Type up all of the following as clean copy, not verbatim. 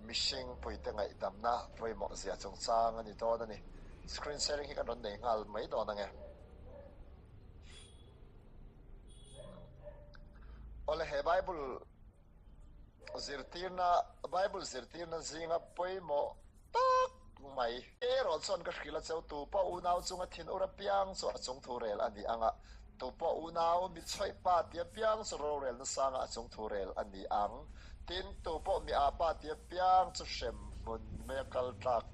Mihring puite ngaihdamna pawimawh zia chungchang a ni dawn a ni. Screen sharing hi kan rawn nei nghal mai dawn ange. Awle he Bible zirtirna Bible zirtirna zinga pawimawh tak mai. Erawh chuan ka hrilh a cheu tu pawh unau chunga thin ur apiang chu a chungthu rel a ni ang a, tu pawh unau mi chhawih pa ti apiang chu rorel nasanga a chungthu rel a ni ang. Tin, tu pawh mi aa pa ti apiang chu hrem hmun mai a kal tlak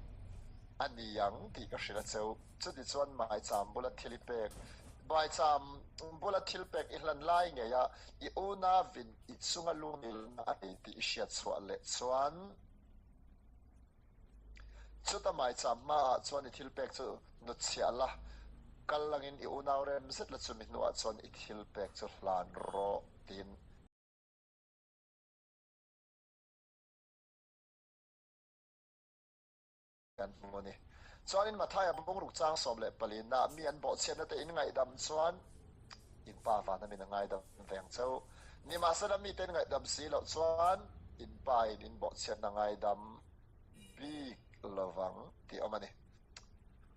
a ni ang tih ka hrilh a cheu. Chutichuan maicham bula thil i pek, maicham bula thil pek i hlan lai ngei a, i unavin i chunga lungnilna a nei tih i hriat chhuah leh chuan, chuta maicham hmaah chuan i thil pek chu hnutchhiah la, kal langin i unau rem zet la chumi hnuah chuan i thil pek chu hlan rawh tiin. Kan hmu a ni. Chuanin Mathaia bungruk chang 14 nah mi an bawhchhiatna te in ngaihdam chuan in Pa vana min a ngaidam ve ang cheu. Nimahsela mite in ngaihdam si loh chuan in Pa in in bawhchhiatna ngaidam bik lovang tih awm a ni.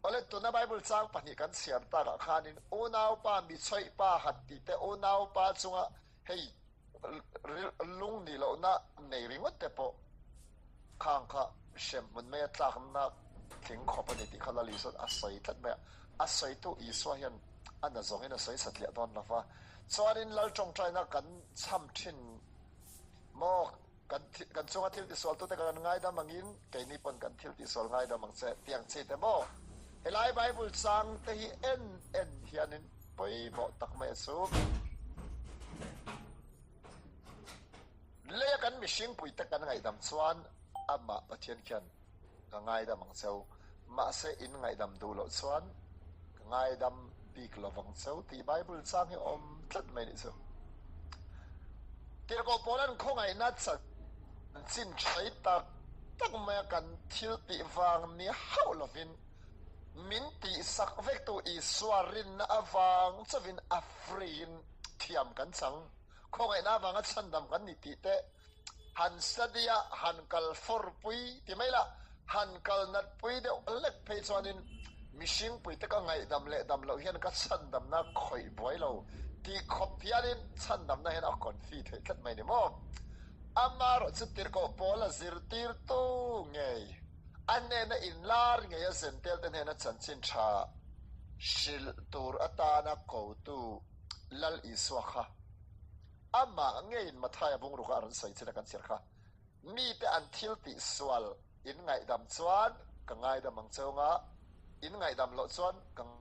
Awle tuna Bible chang pahnih kan chhiar takah khanin unaupa mi chhawih pa han tih te unaupa chunga hei Lung nih lohna nei ringawt te pawh khang kha hremhmun maia tlakna tling khawp a ni tih kha Lal Isua'n a sawi tlat mai a. A sawitu Isua hian a na zawngin a sawi satliah dawn lo va. Chuanin Lal tawngtaina kan chham thin maw? Kan kan chunga thil tisualtute kan ngaidam angin keini pawn kan thil tisual ngaidam ang che tih ang chi te maw? Helai Bible chang te hi en en hianin pawimawh tak mai a chu. Leia kan mihring puite kan ngaihdam chuan amah Pathian khian ka ngaidam ang cheu, mahse in ngaihdam duh loh chuan ka ngaidam bik lovang cheu tih Bible chang hi a awm tlat mai nih chu. Tirhkoh Paula'n khawngaihna chanchin ṭhai tak tak maia kan thil tih vang ni hauh lovin min tihsak vektu Isua rinna avang chauhin a free-in thiam kan chang. Khawngaihna avanga chhandam kan ni tih te han study a, han kal fawrpui ti mai la, han kal natpui deuh lek phei chuanin mihringpui te ka ngaihdam leh dam loh hian ka chhandamna khawih buai lo tih khawp hianin chhandamna hian a confi theih tlat mai ni maw? Amaherawhchu tirhkoh pawl a zirtirtu ngei a hnena inlar ngei a zentel te hnena chanchin tha hrilh tur atana kotu Lal Isua kha Amah ngeiin Mathaia bungruk a rawn sawi chin a kan chhiar kha, Mite an thil tih sual in ngaihdam chuan ka ngaidam ang cheu nga, in ngaihdam loh chuan ka ang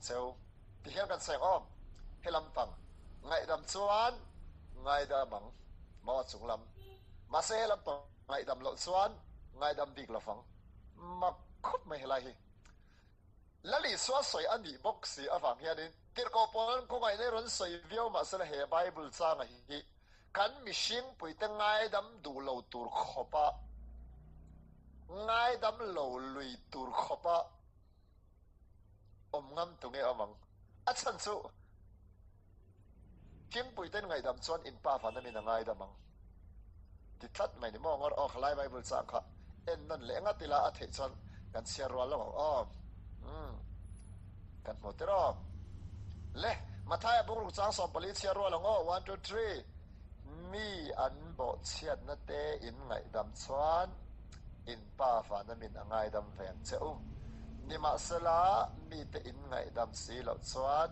cheu. Ti hian kan sawi ang aw, he lampang ngaihdam chuan ngaidam ang maw a chung lam, mahse he lampang ngaihdam loh chuan ngaidam bik lovang. Mak khawp mai helai hi. Lal Isua sawi a nih bawk si avang hianin Tirhkoh Paula'n khawngaihna i rawn sawi viau mahsela he Bible changa hi kan mihring puite ngaidam duh lo tur khawpa ngaidam lo lui tur khawpa awm ngam tu nge awm ang? A chhan chu Thingpuiten ngaihdam chuan in pa van amin a ngaidam ang ti tlat mai ni maw ngawr aw khalai Bible chang kha en nawn leh ngat ila a theih chuan kan chhiar rual lo ang aw umm kan hmu tir aw le Mathaia bungruk chang 14 chhiar rual ang aw one two three mi an bawhchhiatna te in ngaihdam chuan in pa van amin a ngaidam ve ang che u nimahsela mite in ngaihdam si loh chuan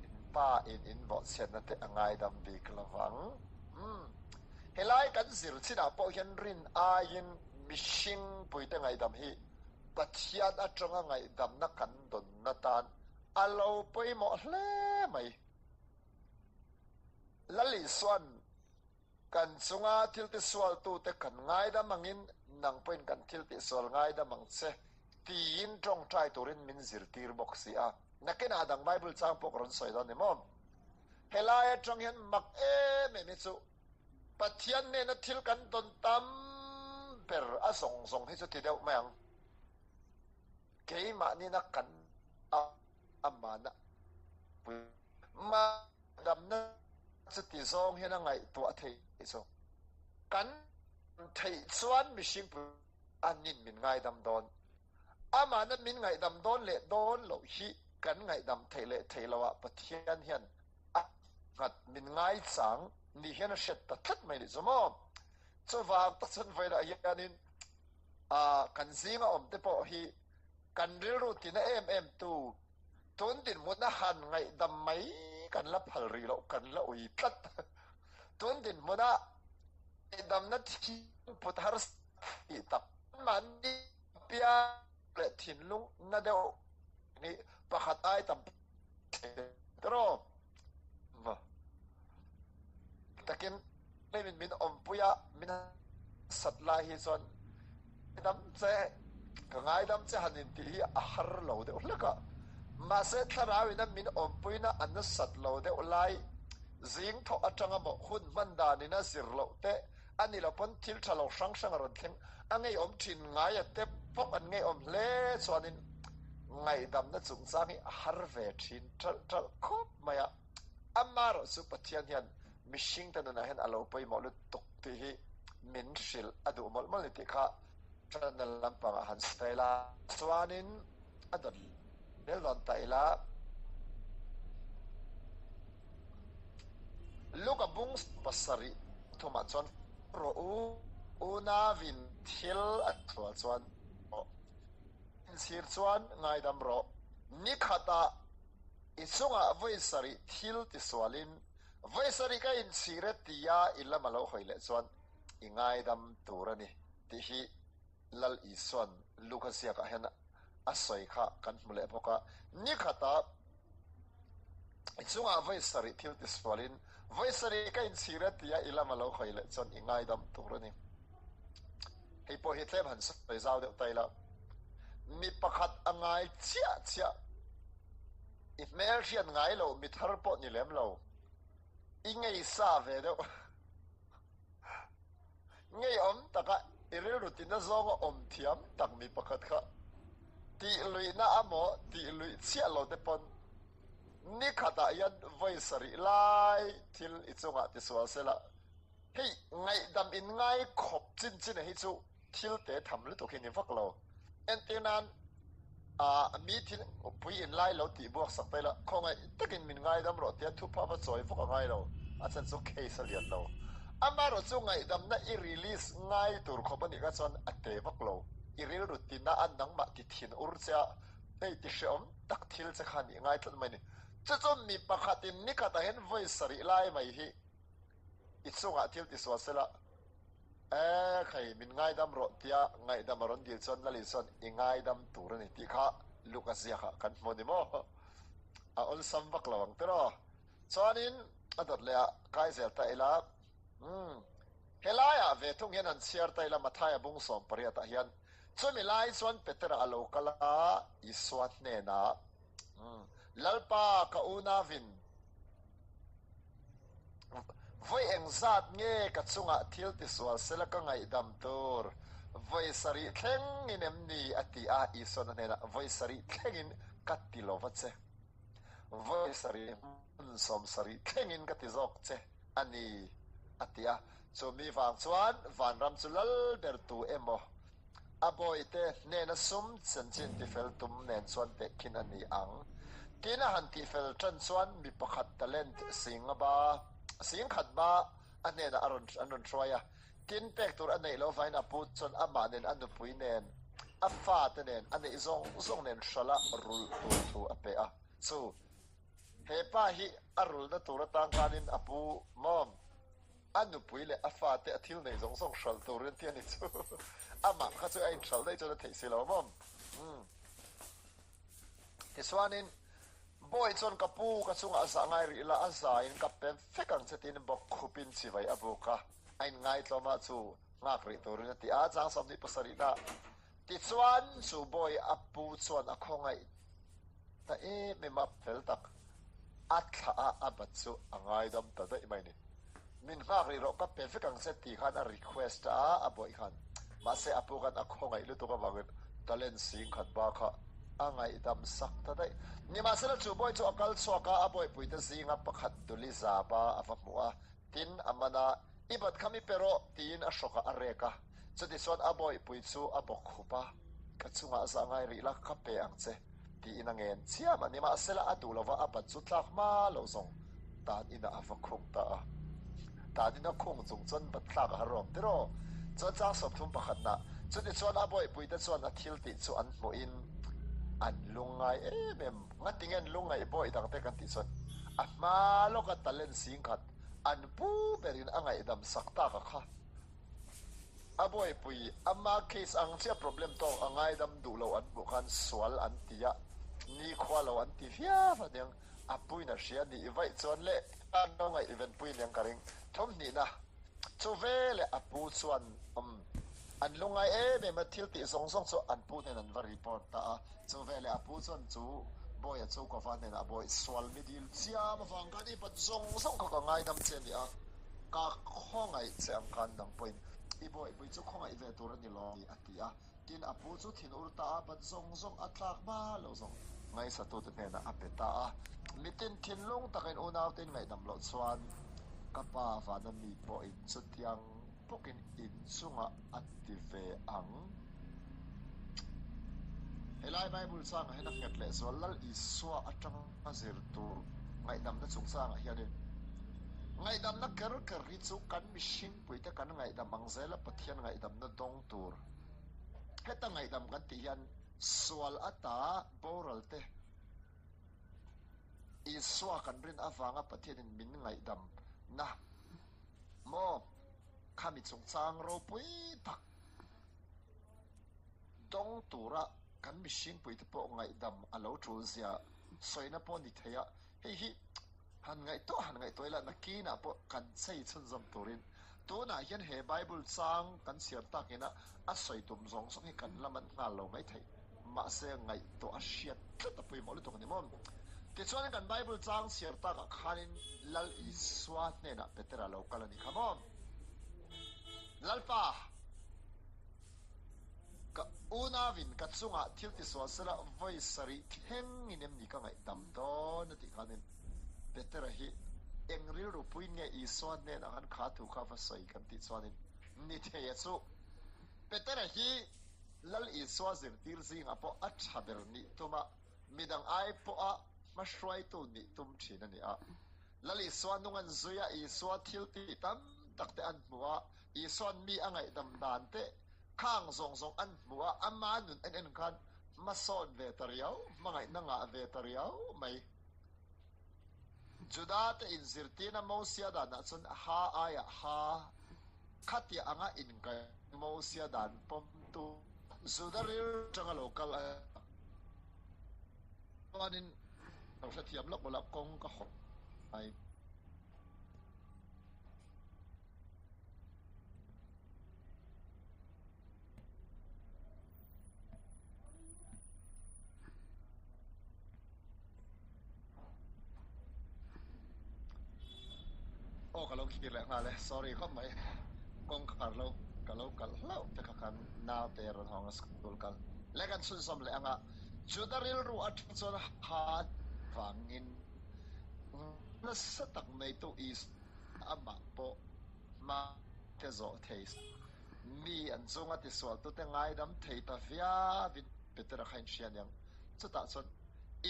In pa in in bawhchhiatna te a ngaidam bik lovang. Umm. Helai kan zir chinah pawh hian rin aiin mihring puite ngaihdam hi Pathian atanga ngaihdamna kan dawnna tan a lo pawimawh hle mai. Lal Isua'n kan chunga thil tisualtute kan ngaidam angin nang pawhin kan thil tihsual ngaidam ang che tiin tawngtai turin min zirtir bawk si a. Nakinah dang Bible chang pawh ka rawn sawi dawn ni maw? Helai atang hian mak em em hi chu Pathian nena thil kan dawn tam ber a zawng zawng hi chu ti deuh mai ang. Keimah nina kan amana pui damna chu ti zawng hian a ngaihtuah theih chu kan. Theih chuan mihring pui anin min ngaidam dawn. Amahna min ngaihdam dawn leh dawn loh hi kan ngaihdam theih leh theih loh ah Pathian hian a nghat min ngaichang ni hian a hriat ta tlat mai nih chu maw. Chuvang tak chuan vawiinah hianin kan zinga awm te pawh hi kan rilru tina em em tu tun dinhmuna han ngaihdam mai kan la phal rih loh kan la ui tlat. Tun dinhmuna ngaihdamna thinput harsa tih tak mahni piang leh thinlung na deuh hi pakhat ai tam tiraw takin min min awmpui a min sat lai hi chuan dam che ka ngaidam che han in tih hi a har lo deuh hlek a mahse thlarau ina min awmpuina an nasat lo deuh lai zing thawh atanga maw hun hman danin a zir loh te A ni lo pawn thil tha lo hrang hrang a rawn thleng. A ngeiawm thin ngai a te bawk an ngeiawm hle chuanin ngaihdamna chungchang hi a har ve thin ṭalh ṭalh khawp mai a. Amaherawh chu Pathian hian mihringte nunah hian a lo pawimawh lutuk tih hi min hrilh a duh mawlh mawlh ni tih kha channel lampangah han sawi la. Chuanin a dawt zel dawn ta ila. Luka bung pasarih thumah chuan rawh u, unauin thil a thual chuan rawh, inchhir chuan ngaidam rawh, ni khatah i chungah vawi sarih thil tisualin vawi sarih ka inchhir e tia i lam a lo hawi leh chuan i ngaidam tur a ni tih hi Lal Isua'n Luka ziakah hian a sawi kha kan hmu leh bawk a. Ni khatah i chungah vawi sarih thil tisualin vawi sarih ka inchhir e tia i lama lo hawi leh chuan i ngaidam tur a ni. Hei pawh hi tlem han sawi zau deuh ta ila, mi pakhat a ngai chiah chiah, i hmelhriat ngai loh mi thar pawh ni lem lo, i ngeisa ve deuh. Ngeiawm taka i rilru tina zawnga awm thiam tak mi pakhat kha tih luihna amaw tih luih chiah lo te pawn ni khatah hian vawi sarih lai thil i chungah tisual sela hei ngaihdam in ngai khawp chin chin hi chu thil te tham lutuk hi ni vak lo. Entir nan ah mi thil pui in lai lo tih buak sak ta ila khawngaih takin min ngaidam rawh tia thupha va chawi vak a ngai lo, a chhan chu case a lian lo. Amaherawh chu ngaihdamna i release ngai tur khawp a nih kha chuan a te vak lo. I rilru tina a nangmah ti thin ur che a, hei ti hrehawm tak thil che kha nih ngai tlat mai ni. Chu chu mi pakhatin nikhatah hian vawi sarih lai mai hi i chungah thil ti sual sela, E khai, min ngaidam rawh tia ngaihdam a rawn dil chuan Lali chuan i ngaidam tur a ni tih kha Luka ziakah kan hmu a ni maw? A awlsam vak lo ang tiraw? Chuanin a dawt leh ah kai zel ta ila, umm, helaiah ve thung hian han chhiar ta ila Mathaia bung 18 ah hian chumi lai chuan Petera a lo kal a, Isua hnenah, umm, Lalpa ka unauin, Vawi engzat nge ka chungah thil tisual sela ka ngaihdam tur? Vawi sarih thlengin em ni? a ti a. Isuan a hnenah, Vawi sarih thlengin ka ti lo va che. Vawi sarih hmun 70 thlengin ka ti zawk che a ni, a ti a. Chu mi vang chuan vanram chu lal ber tu emaw? A bawihte hnena sum chanchin tifel tum nen chuan tehkhin a ni ang. Tin a han tihfel tan chuan mi pakhat talent singa ba, singkhat ba a hnenah a rawn an rawn hruai a. Tin pek tur a neih loh vain a pu chuan amah nen a nupui nen, a fate nen, a neih zawng zawng nen hrala rulh tur thu a pe a. Chu he pa hi a rulhna tur atang khanin a pu mawm. A nupui leh a fate a thil neih zawng zawng hralh turin ti a ni chu. Amah kha chu a inhralh daih chuan a theih si lo maw? Umm. Tichuanin, Bawi chuan ka pu ka chungah a zah ngai rih la, a zain ka pem fek ang che tiin bawk khupin chivai a buk a, a inngaitlawm a chu nghak rih turin a ti a, chang 27 na. Tichuan, chu bawi a pu chuan a khawngaih ta em em a, fel tak a thlah a, a bat chu a ngaidam ta daih mai ni. Min nghak rih rawh, ka pe vek ang che tih khan a request a, a bawih khan. Mahse, a pu khan a khawngaih lutuk avangin talent sing khat ba kha a ngaihdam sak ta daih. Nimahsela, chu bawi chu a kal chhuak a, a bawihpuite zinga pakhat Duli Zaba a va hmu a, tin a man a. I bat kha mi pe rawh, tiin a hrawkah a rek a. Chutichuan a bawihpui chu a bawk khup a, Ka chungah zah ngai rih la, ka pe ang che, tiin a ngen chiam a. Nimahsela a duh lova a bat chu tlak hma lo zawng tan inah a va khung ta a. Tan ina khung chung chuan bat tlak a har awm tiraw? Chuan chang 30 pakhatna, Chutichuan a bawihpuite chuan a thil tih chu an hmuhin an lungngai em em. Ngatinge an lungngaih bawih dangte kan tih chuan a hma lawka talent singkhat an pu berin a ngaihdam sak tak a kha. A buaipui, ama case ang chiah problem tawk a ngaidam duh lo an hmuh khan sual an ti a, nikhua lo an ti viau aniang, a puin a hria nih vaih chuan leh an lo ngaihven pui aniang ka ring. Thawmhnihna chu veleh a pu chuan umm an lungngai em em a, thil tih zawng zawng chu an pu hnen an va report ta a, chu veleh a pu chuan chu Bawia chu ka va hnenah Bawi sual mi dil chiam avang khan i bat zawng zawng kha ka ngaidam che a ni a, Ka khawngaih che ang khan nang pawhin i bawihpui chu khawngaih ve tur a ni lo ni a ti a. Tin, a pu chu thin ur ta a, bat zawng zawng a tlak hma lo zawng ngaihsatute hnenah a pe ta a. Mitin thinlung takin unaute in ngaihdam loh chuan ka pa vana mi pawhin chutiang bawkin inchungah a ti ve ang. Helai Bible changah hian a nghet leh zual Lal Isua atanga zir tur ngaihdamna chungchangah hianin ngaihdamna ker ker hi chu kan mihringpuite kan ngaihdam ang zela Pathian ngaihdamna dawng tur. Heta ngaihdam kan tih hian sual ata boral te Isua kan rin avanga Pathianin min ngaihdam na maw khami chungchang ropui tak dawng tura kan mihringpuite pawh ngaihdam a lo tul zia sawina pawh ni thei a, hei hi han ngaihtuah han ngaihtuah ila nakinah pawh kan chei chhunzawm turin tunah hian he Bible chang kan chhiar takina a sawi tum zawng zawng hi kan la man nghal lo mai thei mahse ngaihtuah a hriat tlat a pawimawh lutuk a ni maw? Tichuan kan Bible chang chhiar takah khanin Lal Isua hnenah Petera lo kal a ni kha maw? Lalpa! Ka unauin ka chungah thil tisual sela vawi sarih thlengin em ni ka ngaihdam dawn a tih khanin Petera hi eng rilru puiin nge Isua hnenah khan kha thu kha va sawi kan tih chuanin ni thei a chu Petera hi Lal Isua zirtir zingah pawh a tha ber nih tuma midang ai pawha hmahruaitu nih tum thin a ni a. Lal Isua nung an zui a, Isua thil tih tam tak te an hmu a, Isua'n mi a ngaihdam dan te khang zawng zawng an hmu a, ama nun en en khan hmasawn ve ta riau, hmangaihna ngah ve ta riau mai. Juda te inzirtirna Mosia danah chuan ha aiah ha khatiah anga inkaih Mosia dan pawmtu Juda rilru atanga lo kal a chuanin lo hrethiam lawk ula kawng ka hawp mai. Aw ka lo khir leh nghal e, sorry khawp mai, kawngkhar lo ka lo kalh hlauh te kha khan naute rawn hawng a school kal leh kan chhunzawm leh anga Juda rilru atang chuan ha vangin nasa tak neitu Isua amah pawh hma te zawh thei mi an chunga tisualtute ngaidam thei ta viauin Petera kha inhria aniang. Chutah chuan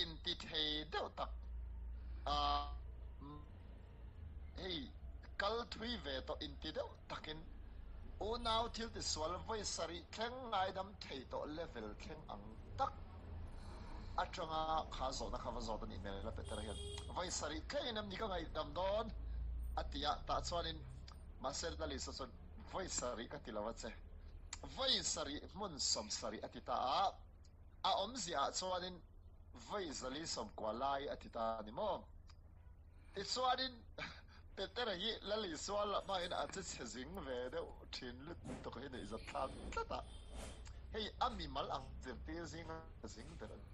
inti thei deuh tak a hei kal thui ve tawh inti deuh takin unau thil tisual vawi sarih thleng ngaidam thei tawh level thleng ang tak atanga kha zawhna kha va zawt a nih hmel a Petera hian vawi sarih thlengin em ni ka ngaihdam dawn a ti a, tah chuanin mahse Lalisa chuan vawi sarih ka ti lo a che vawi sarih hmun 70 a ti ta a. A awmziah ah chuanin vawi zali 90 lai a ti ta a ni maw? Tichuanin Petera hi Lal Isua lamah a che chhe zing ve deuh thin lutuk hi nuihzat thlak tlat a, hei a mimal ang zirtir zinga zing ber a ni.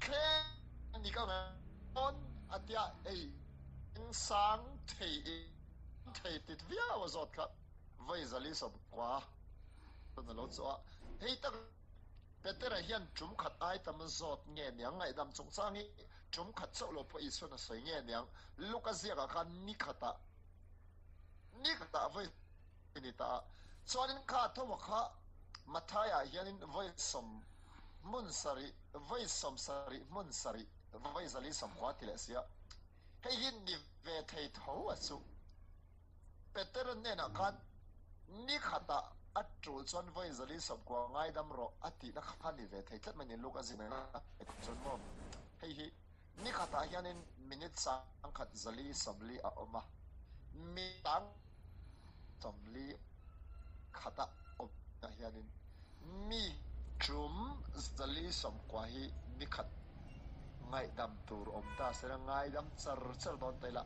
Thleng ni ka ngawn a tia hei eng sang thei in thei tit viau a zawt kha vawi zali 90 chuan a lo chawh a, hei tak Petera hian tum khat ai tam zawt nge niang ngaihdam chungchang hi tum khat chauh lo pawh Isuan a sawi nge niang Luka ziakah khan ni khatah Ni khatah vawi ni ta a, chuanin kha tho kha Matthai-ah hianin vawi hmun sarih, vawi 70 hmun sarih, vawi 490 a ti leh si a. Hei hi ni ve thei tho a chu. Petera hnenah khan ni khatah a tul chuan vawi 490 ngaidam rawh a tihna kha ni ve thei tlat mai ni Luke a zin a chuan maw hei hi Ni khatah hianin minute 10 440 a awm a, mi 41 a awmah hianin mi tum 490 hi ni khat ngaihdam tur awm ta se la, ngaidam char char dawn ta ila,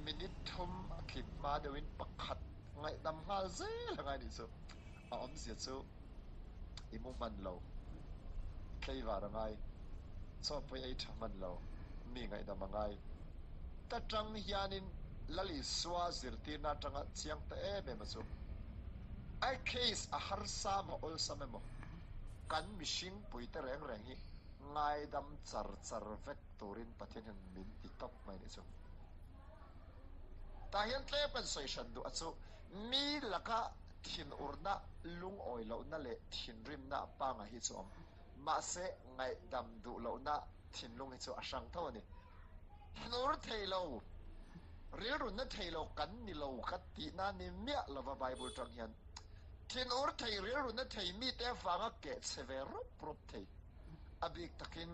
minute thum a tlin hma deuhin pakhat ngaihdam nghal zel a ngai nih chu. A awmzia chu i mu hman lo, i tleivar a ngai, chaw pawi ei tha hman lo, mi ngaihdam a ngai. Ta tang hianin Lal Isua zirtirna atanga chiang ta em em a chu. A case a harsa maw awlsam emaw, kan mihring puite reng reng hi ngaidam char char vek turin Pathian hian min ti tawp mai nih chu. Tah hian tlem kan sawi hran duh a chu, mi laka Thinurna, lungawi lohna leh thinrimna pangai hi chu awm. Mahse, ngaihdam duh lohna thinlung hi chu a hrang tho a ni. Thinur thei lo, rilrunna thei lo kan ni lo ka tihna ni miah lova Bible tang hian thinur thei, rilrunna thei mite avanga keh chhe ve rawp rawp thei. A bik takin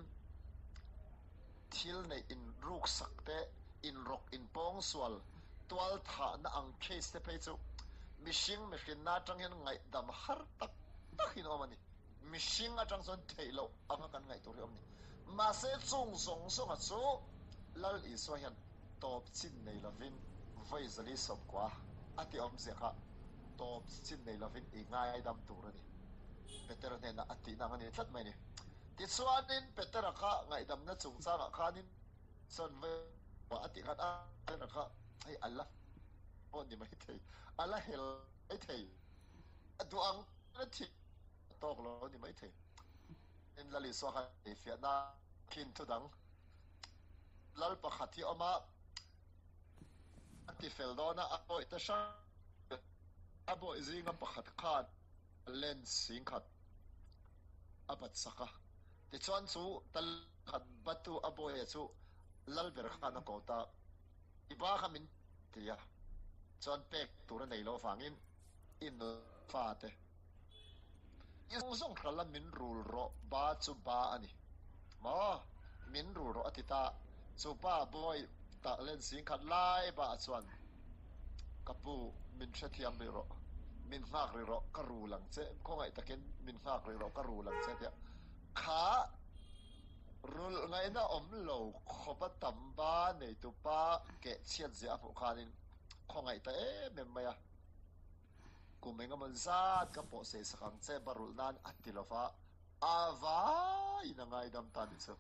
thil neih inruksak te, inrawk inpawngsual, tualthahna ang case te phei chu mihring mihrinna atang hian ngaihdam har tak tak in awm a ni. Mihring atang chuan theih loh anga kan ngaih tur hi awm a ni. Mahse chung zawng zawnga chu Lal Isua hian tawp chin nei lovin vawi 490 a ti awmzia kha tawp chin nei lovin i ngaidam tur a ni. Petera hnenah a tihna ang a ni tlat mai a ni. Tichuanin Petera kha ngaihdamna chungchangah khanin chuan vawi a tih khan a Petera kha hei a la pawh ni mai thei, a la hel mai thei, a duh ang a thih tawk lo ni mai thei. Tin Lal Isua khan eifiahna khin thu dang Lal pakhat hi awm a, a ti fel dawn a, a bawih te hrang a bawih zinga pakhat khan lens singkhat a bat sak a. Tichuan chu tal khat batu a bawia chu lal ber khan a ko ta. I ba kha min ti a, chuan pek tur a nei loh avangin i nufa te i zawng zawng hral a min rul rawh ba chu ba a ni maw min rul rawh a ti ta. Chu pa bawi tak len singkhat lai ba ah chuan ka pu min hrethiam rih rawh, min nghak rih rawh ka rul ang che, khawngaih takin min nghak rih rawh ka rul ang che tia kha Rulh ngaihna awm lo khawp a tam ba neitu pa keh chhiat ziah a hmuh khanin khawngaih ta em em mai a. Kum engemaw zat ka pawh sei sak ang che ba rulh nan a ti lova, a vaiin a ngaidam ta nih chu.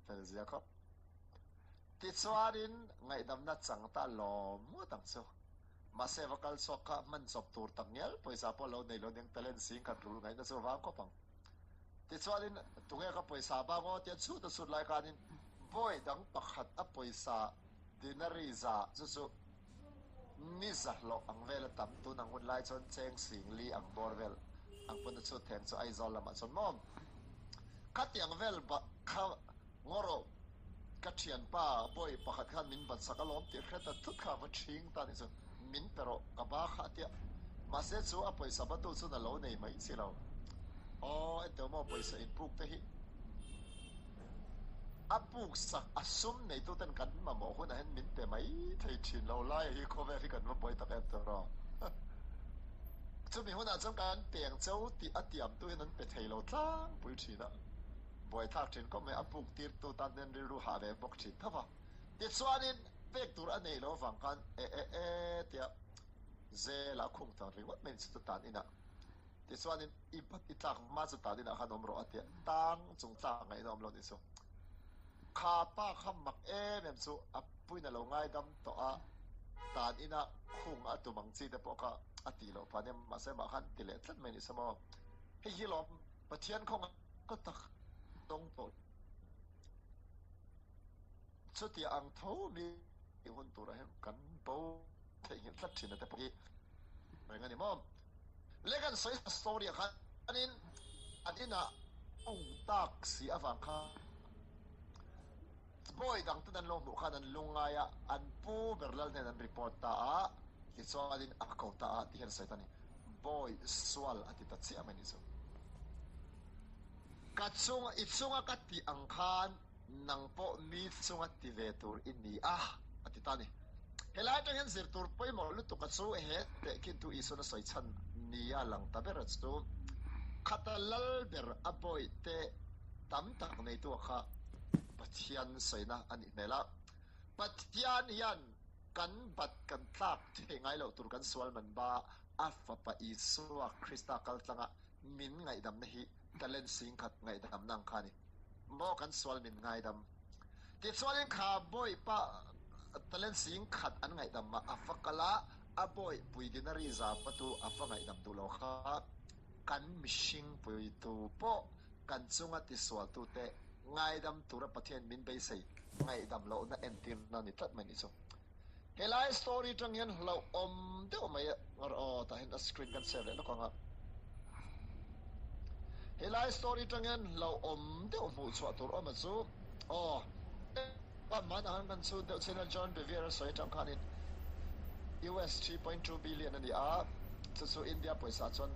Fel zia khawp. Tichuanin ngaihdamna chang ta lawm ngawt ang chu. Mahse va kal chhuak kha hman chawp tur tak ngial pawisa pawh lo nei lo aniang talent sing khat rulh ngaihna chu vang khawp ang. Tichuanin tunge ka pawisa bang aw tia chhut a chhut lai khanin bawi dang pakhat a pawisa dinari za chu chu ni za hlawh ang vel a tam tun ang hun lai chuan cheng sing li ang bawr vel ang pawn a chhut theng chu Aizawl lamah chuan maw khatiang vel kha ngawrawh ka thianpa bawi pakhat khan min bat sak alawm tih hret a thut kha va thing ta nih chu min pe rawh ka ba kha a tia mahse chu a pawisa batu chuan a lo nei mai si lo aw enteu maw pawisa inpuk te hi a puk sak a sum neitu ten kan mamawh hunah hian min pe mai thei thin lo lai hi khawvel hi kan va buai tak em tawh rawh chumi hunah chuan kan peng cheu tih a tiamtu hian an pe thei lo tlangpui thin a. Buaithlak thin khawp mai, a puk tirtu tan hian rilru hah ve bawk thin tho va. Tichuanin pek tur a neih loh avang khan e e e tia zela a khung tan ringawt mai chu tan inah. Tichuanin i bat i tlak hma chu tan inah khan awm rawh a tia tang chung tlak ngaihna awm lo nih chu. Kha pa kha mak em em chu a puiin a lo ngaidam tawh a, tan inah khung a tum ang chi te pawh kha a tih loh phah nia mahse mah khan ti leh tlat mai nih chu maw. Hei hi lawm Pathian khawngaih ka tak dawng tawh chutia ang tho mi hun turah hian kan bo theihnghilh tlat thin a te pawh hi reng a ni maw? Le kan sawi story ah khanin an inah ung tak si avang khan Bawi dang ten an lo hmuh khan an lungngai a, an pu ber lal hnen an report ta a, tichuanin a ko ta a ti hian sawi ta a ni. Bawi sual a ti ta chiah mai ni chu. Ka chung, i chunga ka tih ang khan nang pawh mi chunga ti ve tur i ni a, a ti ta a ni. Helai atang hian zir tur pawimawh lutuk a chu he tehkhintu Isuan a sawi chhan nia lang ta ber a chu, khata lal ber a bawihte tam tak neitu a kha Pathian sawina a nih hmel a. Pathian hian kan bat kan tlak theih ngai loh tur kan sual man ba a Fapa Isua Krista kal tlanga min ngaihdamna hi talent singkhat ngaihdamna ang kha a ni. Maw kan sual min ngaidam. Tichuanin kha bawipa talent singkhat an ngaihdam a, a va kal a, a bawihpui dinari za patu a va ngaihdam duh lo kha kan mihring puitu pawh kan chunga tisualtute ngaidam tura Pathian min beisei ngaihdam lohna entirna ni tlat mai ni chu. Helai story tang hian hlauhawm deuh mai ngar aw tah hian a screen kan share leh lawk ang a. Helai story tang hian hlauhawm deuh hmuh chhuah tur awm a chu aw hman ang kan chhut deuh chin a John Bevere a sawi atang khanin US 3.2 billion a ni a, chu chu India pawisa chuan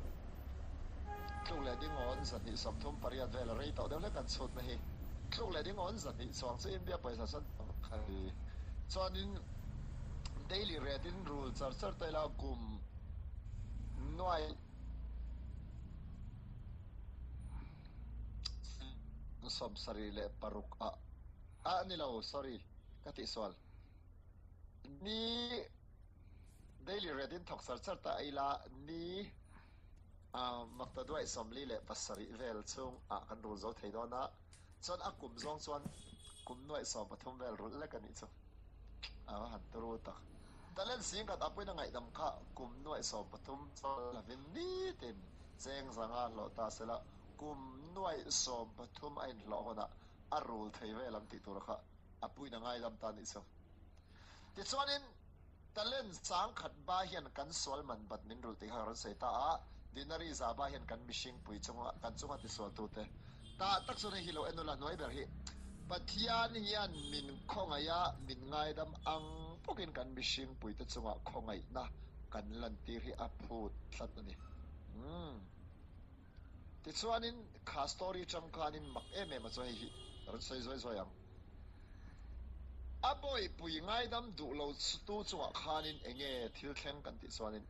tluk leh dingawn 238 vel a rei tawh deuh hlek kan chhutna hi. Tluk leh dingawn 200 chuang chu India pawisa chuan Chuanin daily rate in rul char char ta ila kum nuai 76 ah ah ni lo sorry ka tih sual ni daily rate in thawk char char ta ila ni maktaduai 47 vel chung ah kan rul zo thei dawn a. Chuan a kum zawng chuan kum nuaih 13 vel rulh lek a nih chu. A va han turu tak. Talent zingkhat a puina ngaihdam kha kum nuaih 13 chawl lovin nitin cheng zanga hlawh ta sela kum nuaih 13 a inhlawh hunah a rul thei vel ang tih tur kha a puina ngaidam ta a nih chu. Tichuanin. Talent sangkhat ba hian kan sual man bat min rulh tih kha ka rawn sawi ta a, dinari za ba hian kan mihring pui chunga kan chunga tisualtute tah tak chuan hei hi lo en ula hnuai ber hi Pathian hian min khawngaih a, min ngaidam ang bawkin kan mihring puite chunga khawngaihna kan lantir hi a phut tlat a ni. Umm. Tichuanin kha story tang khanin mak em em a chu hei hi ka rawn sawi zuai zuai ang. A bawihpui ngaidam duh lo tu chungah khanin enge thil thleng kan tih chuanin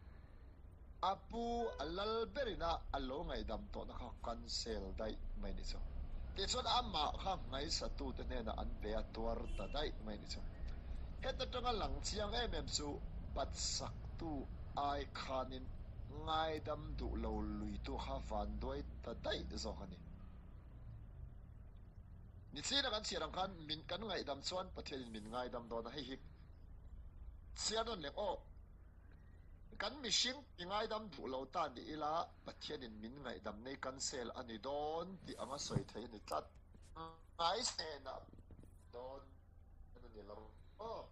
a pu a lal berina a lo ngaihdam tawhna kha cancel daih mai ni chu. Tichuan amah kha ngaihsatute hnenah an pe a tuar ta daih mai ni chu. Heta tanga lang chiang em em chu batsaktu ai khanin ngaidam duh lo luitu kha vanduai ta daih zawk a ni. Nichina kan chhiar ang khan min kan ngaihdam chuan Pathianin min ngaidam dawn a, hei hi chhiar nawn leh aw. Kan mihring i ngaidam duh lo ta ni ila Pathianin min ngaihdam nei cancel a ni dawn tih anga sawi thei a ni tlat. Ngaisena dawn a ni lo aw.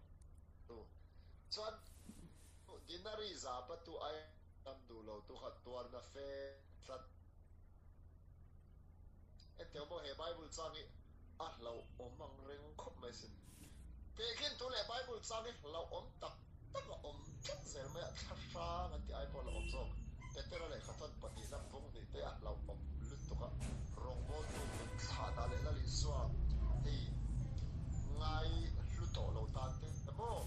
Chuan dinari za patu ai dam duh lo tu kha tuarna fe tlat. Engtiang maw he Bible chang hi a hlauhawm ang reng khawp mai sin. Tehkhin tu leh Bible chang hi hlauhawm tak tak a awm tlat zel mai a, thla hrang an tih ai pawh a hlauhawm zawk. Petera lehkha chuan pahnihna bung hnih te a hlauhawm lutuk a, rawngbawltu nun thlah dah leh Lal Isua hei ngai hlu tawh lo tan te maw?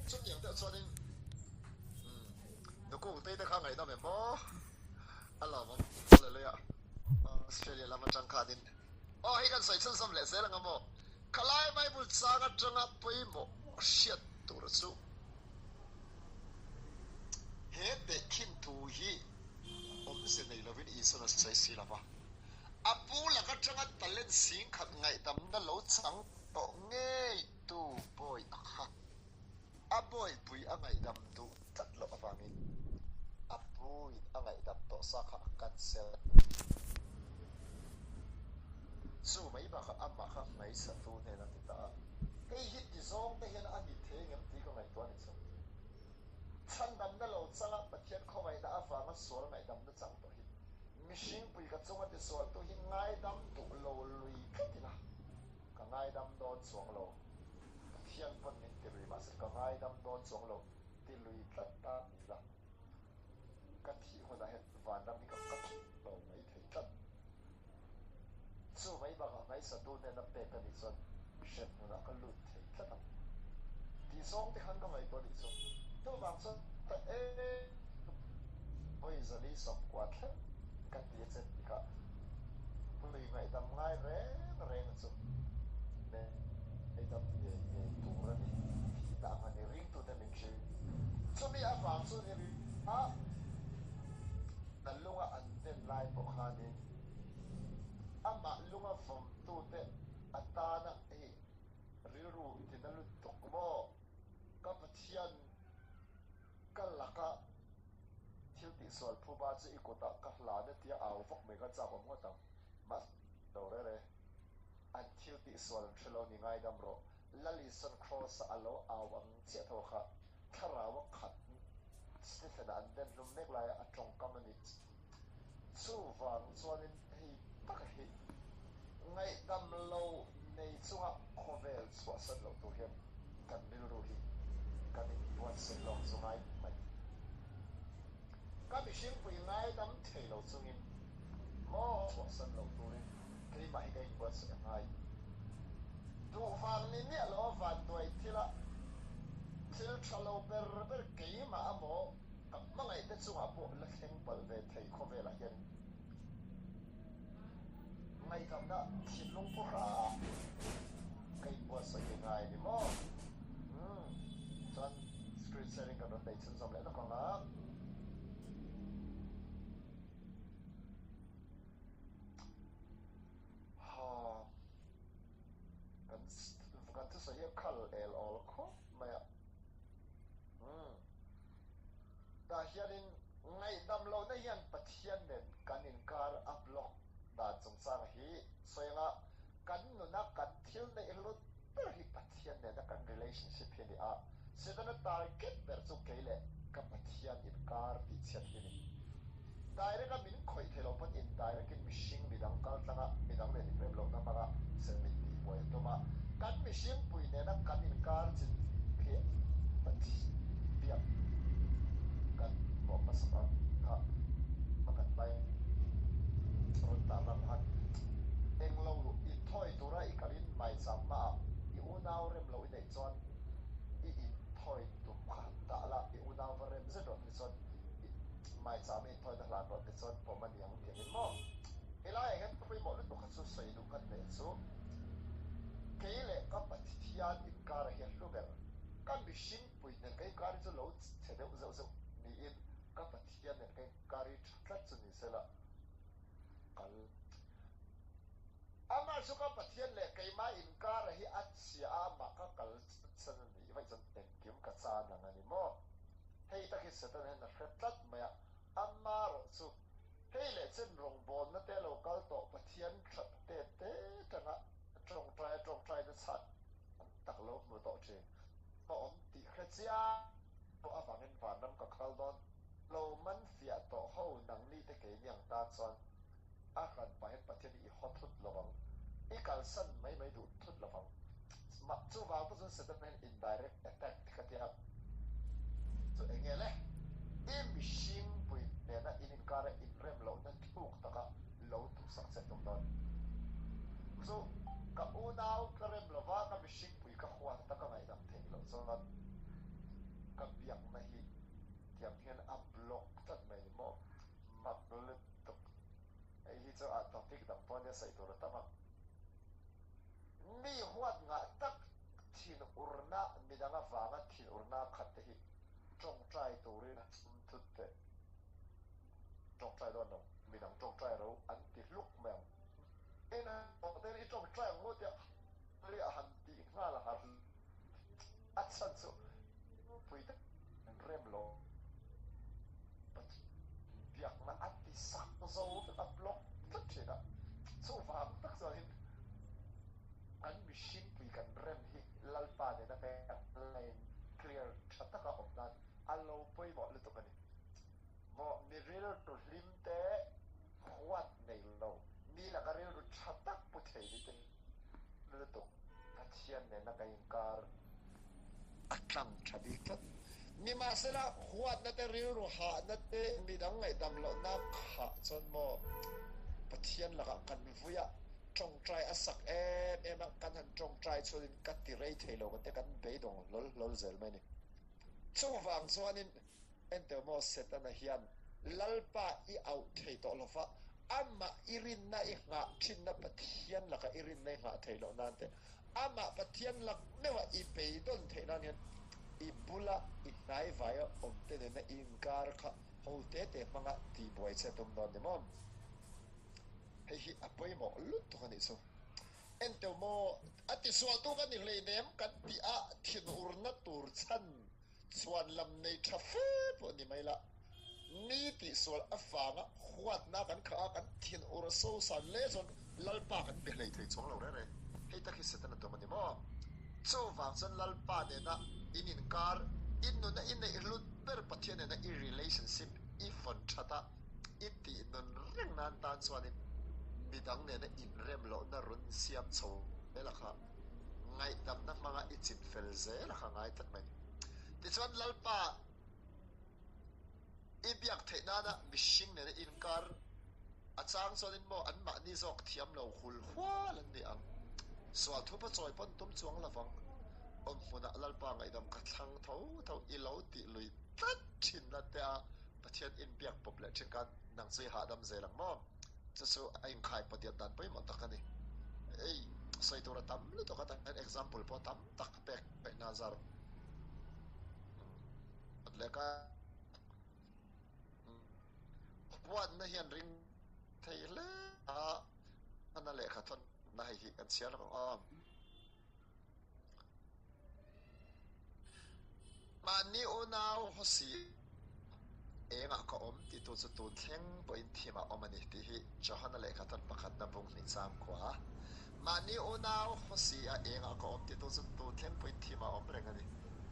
Chutiang deuh chuanin umm nukung te kha ngaihnawm em maw? A lawmawm hallelujah. Australia lam atang khanin aw hei kan sawi chhunzawm leh zel anga maw? Khalai Bible chang atanga pawimawh hriat tur chu he tehkhin thu hi awmze nei lovin Isuan a sawi si lova, a pu lak atanga talent singkhat ngaihdamna lo chang tawh ngei tu bawi a kha. A bawihpui a ngaihdam duh tlat loh avangin a puin a ngaihdam tawh sa kha a cancel. Chu mai bakah amah kha ngaihsatu hnen a ti ta a, hei hi ti zawng te hian a ni thei ngem tih ka ngaihtuah a ni chu. Chhandamna lo changa Pathian khawngaihna avanga sual ngaihdamna chang tawh hi mihringpui ka chunga tisualtu hi ngaidam duh lo lui tlat ila ka ngaidam dawn chuang lo. Pathian pawn min ti lui mahse ka ngaidam dawn chuang lo ti lui tlat ta ni la ka thih hunah hian vanram hi ka kap lo mai thei tlat. Chu mai bakah ngaihsatu hnena pek ka nih chuan hrem hmunah ka lut thei tlat ang tih zawng te khan ka ngaihtuah nih chu. Chuvang chuan ta em vawi 490 thleng ka ti a che tih kha pui ngaihdam ngai reng reng chu ngaihdam ngei ngei tur a ni thihna ang a ni ringtute min hrilh. Chumi avang chu ni a na lunga an den lai pawh khanin amah lunga vawmtute atana hei rilru tina lutuk maw ka Pathian ka laka thil tihsual phuba chu i kutah ka hlan a tia au vak mai kha chak awm ngawt ang mahse lo rere an thil tihsual an hre lo ni ngaidam rawh Lalison Cross-a a lo au ang chiah tho kha thlarau a khat Stephen-a an den hlum mek laia a tawngkam a ni. Chuvang chuanin hei tak hi ngaihdam lo nei chunga khawvel chhuahsan loh tur hian kan rilru hi kan inbuatsaih lawk chu ngai mai. Ka mihringpui ngaidam thei lo chungin maw chhuahsan loh turin keimah hi ka inbuatsaih a ngai. Duh vang ni miah lo a vanduai thila thil tha lo ber ber keimah a maw ka hmangaih te chungah pawh la thleng palh ve thei khawvelah hian ngaihdamna thinlung pu hram ka inbuatsaih hi ngai a ni maw? Umm chuan screen sharing kan rawn nei chhunzawm leh lawk ang a. Ha kan kan thusawi hi a khal el awl khawp mai a. Umm tah hianin ngaihdam lohna hian Pathian nen kan inkar a block dan chungchang hi sawi anga kan nuna kan thil neih hlut ber hi Pathian nena kan relationship hi a ni a, Setana target ber chu kei leh ka Pathian inkar tih chhiat hi a ni. Direct a min khawih thei lo pawn indirect in mihring midang kal tlang a, midang nen inrem lohna hmang a sen min tih buai a tum a, kan mihring pui nena kan inkar chin hi Pathian biak kan pawh hmasa kha pakhat lai rawn tar lang khan englo inthawi tura i kalin maicham hmaah i unau rem loh i neih chuan i inthawi tum kha han dah la, i unau va rem zet rawh ti chuan i maicham i inthawina hlan rawh ti chuan pawm a ni ang tih angin maw? Helaiah hian pawimawh lutuk kha chu sawi duh ka hneh chu kei leh ka Pathian inkara hi a hlu ber. Ka mihring pui nen ka inkar hi chu lo chhe deuh zeuh zeuh niin ka Pathian nen ka inkar hi tha tlat chu ni sela kal Amah chu ka Pathian leh keimah inkara hi a chhia a amah ka kal chan a nih vaih chuan engkim ka chan ang a ni maw? Hei tak hi Satan hian a hre tlat mai a, ama rawh chu hei leh chen rawngbawlna te lo kal tawh Pathian that te te tanga tawngtai a tawngtai na chhan tak lo hmu tawh thin a awm tih hre chiang pawh avangin vanram ka khal dawn lo man fiah tawh ho nangni te keini ang tan chuan a hran pah hian Pathian hi i haw thut lo vang, i kalsan mai mai duh thut lo vang. Mah chuvang pawh chuan Satan hian indirect attack te kha tia chu eng nge le? I mihring pui nena in inkara inrem lohna thuk taka lo tuhsak che tum dawn. Chu ka unau ka rem lova ka mihring pui ka huat ta ka ngaihdam theih loh chuan ka biakna hi tiang hian a block tlat mai ni maw? Mak lutuk. Hei hi chu a topic dang pawh nia sawi tur a tam ang. Mi huat ngah tak thin urna midang avanga thin urna khat te hi tawngtai turin a chhum thut teh. Tawngtai dawn lo, midang tawngtai ro an ti hluk mai ang. En ho ten i tawngtai ang ngawt a ri a han tih nghal a har a chhan chu pui te an rem lo. Pathian biakna a ti sak zo vek a block tlat thin a, chuvang tak chuanin kan mihring pui kan rem hi Lalpa nena line clear tha taka awm nan a lo pawimawh. Rilru hlim te, huat nei lo, mi laka rilru tha tak pu thei ni te lutuk Pathian nena ka inkar a tlang tha bik tlat. Nimahsela, huatna te, rilru hahna te, midang ngaihdam lohna khah chuan maw Pathian lakah kan vui a, tawngtai a sak em em a, kan han tawngtai chuanin ka ti rei thei lo te kan beidawng hlawl hlawl zel mai a ni. Chuvang chuanin Enteh maw Setana hian Lalpa i auh thei tawh lova, amah i rinna i nghah thinna Pathian lakah i rinna i nghah theih loh nan te, amah Pathian lak meuha i beidawn theih nan hian i bula i hnaivaia awm te nena i inkar kha ho te te hmanga tihbuai che tum dawn ni maw? Hei hi a pawimawh lutuk a nih chu. Enteh maw a tisualtu ka ni hleinem kan tih a thinurna tur chhan Chhuan lam nei tha fe pawh ni mai la, mi tihsual avanga huatna kan khah a, kan thinur a sosan hle chuan Lalpa kan be hlei thei chuang lo reng reng. Hei tak hi Setana tum a ni maw? Chuvang chuan Lalpa nena in inkar, i nuna i neih hlut ber Pathian nena i relationship i vawn that a, i tih nun reng nan tan chuanin midang nena inrem lohna run siam chho zel a kha. Ngaihdamna hmanga i chin fel zel a kha ngai tlat mai. Tichuan Lalpa i biak theih nana mihring nena inkar a chang chuanin maw anmahni zawk thiam lo hul hual an ni ang. Sual thupa chawi pawn tum chuang lovang. Awm hmunah Lalpa ngaihdam ka thlang tho tho i lo tih lui tlat thin na te a Pathian inbiak pawp leh thin khan nang chu i hahdam zel ang maw? Chu chu a inkhai pawdiat dan pawimawh tak a ni. Ei, sawi tur a tam lutuk a, tah hian example pawh tam tak pek ngaihna zar leh a. Huatna hian ring thei hle a, hmana lehkha thawnna hei hi kan chhiar ang aw. Mahni unau hawsi engah ka awm tih tu chu tun thleng pawhin thim ah awm a ni tih hi Johana lehkha thawn pakhatna bung hnih chang khua a. Mahni unau hawsi a engah ka awm tih tu chu tun thleng pawhin thim ah awm reng a ni.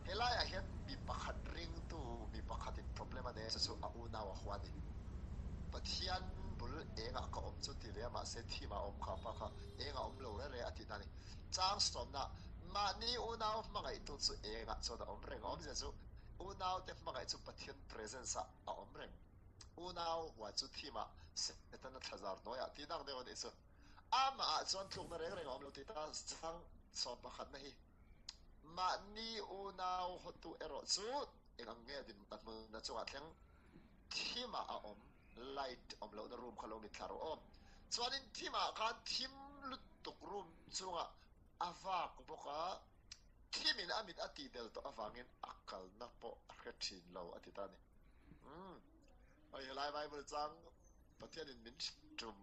Helaiah hian mi pakhat ringtu mi pakhatin problem a nei chu chu a unau a hua a ni. Pathian bul engah ka awm chu ti ve a mahse thim ah awm kha pa kha engah awm lo reng reng a tihna a ni. Chang sawmna, Mahni unau hmangaihtu chu engah chuan a awm reng? Awmzia chu unaute hmangaih chu Pathian presence ah a awm reng. Unau hua chu thim ah Setana thlazar hnuaiah tih dang deuh a nih chu. Amah ah chuan tlukna reng reng a awm lo tih ta chang sawm pakhatna hi. Mahni unau hawtu erawh chu eng ang nge din a hmunna chungah thleng thim ah a awm. Light awm lohna room kha lo mit thla rawh aw. Chuanin thim ah khan thim lutuk room chungah a vak bawk a, thim in a mit a tih del tawh avangin a kalna pawh a hre thin lo a ti ta a ni. Umm hei helai Bible chang Pathian in min tum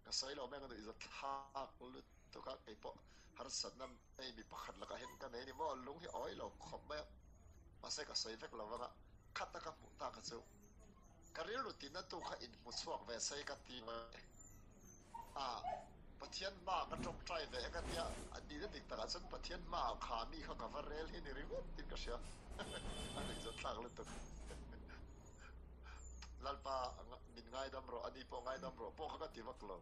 ka sawi lo mai ang a nuih zathlak lutuk a, kei pawh harsatna hei mi pakhat lakah hian ka nei ni maw lung hi a awi lo khawp mai a, mahse ka sawi vek lo vang a, khat a ka hmuh tak kha chu Ka rilru tina tu kha inhmu chhuak ve sei ka ti mai a, Pathian hma ka tawngtai ve ka tia, a nihna dik takah chuan Pathian hmaah kha mi kha ka va rel hi ni ringawt tin ka hria, a nuihzat thlak lutuk. Lalpa min ngaidam rawh, ani pawh ngaidam rawh pawh kha ka ti vak lo.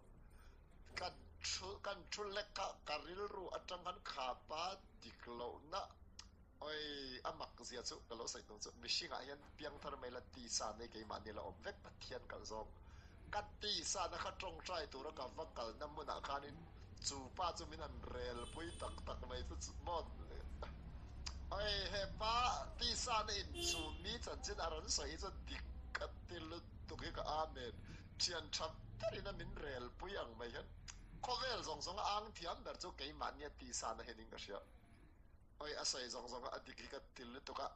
Kan thu kan thu lek kha ka rilru atang khan kha pa dik lohna Oi, a mak zia chu ka lo sawi tum chu mihringah hian piangthar mai la tisa nei keimah ni la awm vek Pathian kalh zawng. Ka tisa na kha tawngtai tura ka va kalna hmunah khanin chu pa chu min han rel pui tak tak mai chu maw Oi, he pa tisa na in chu mi chanchin a rawn sawi hi chu dik ka ti lutuk hi ka Amen. Thian tha berin a min rel pui ang mai hian khawvel zawng zawng a ang thiam ber chu keimahnia tisa na hianin ka hria. Oi a sawi zawng zawng a dik hi ka til lutuk a,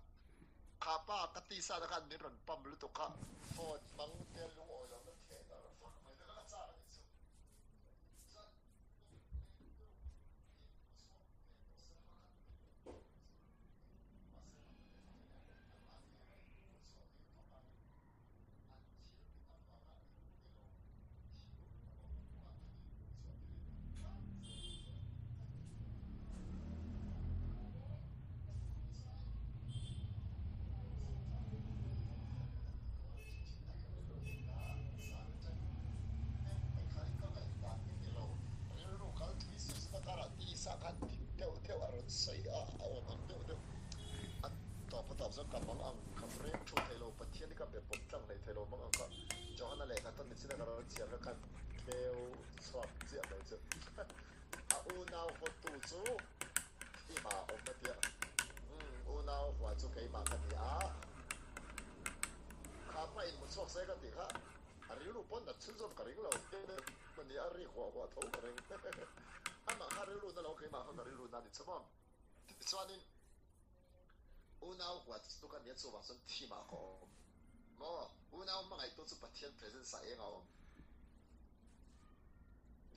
kha pa ka tisa na khan min rawn pump lutuk a, phone hmang te lungawi lo na theh dar vak mai te kha ka chak a nih chu. Chuan tawn nichina ka rawn chhiar kha khan tleu chhuak chiah mai chu. A unau hawtu chu thima a awm a tia. Umm unau hua chu keimah ka ni a. Kha pa in hmu chhuak se ka tih kha a rilru pawn nat chhunzawm ka ring lo. Mahni a rik huah huah tho ka ring. Amah kha rilru na lo keimah kha ka rilru na ni chu maw. Tichuanin unau huat chu ka nia chuvang chuan thimah ka awm maw? Unau hmangaihtu chu Pathian presence ah eng a awm?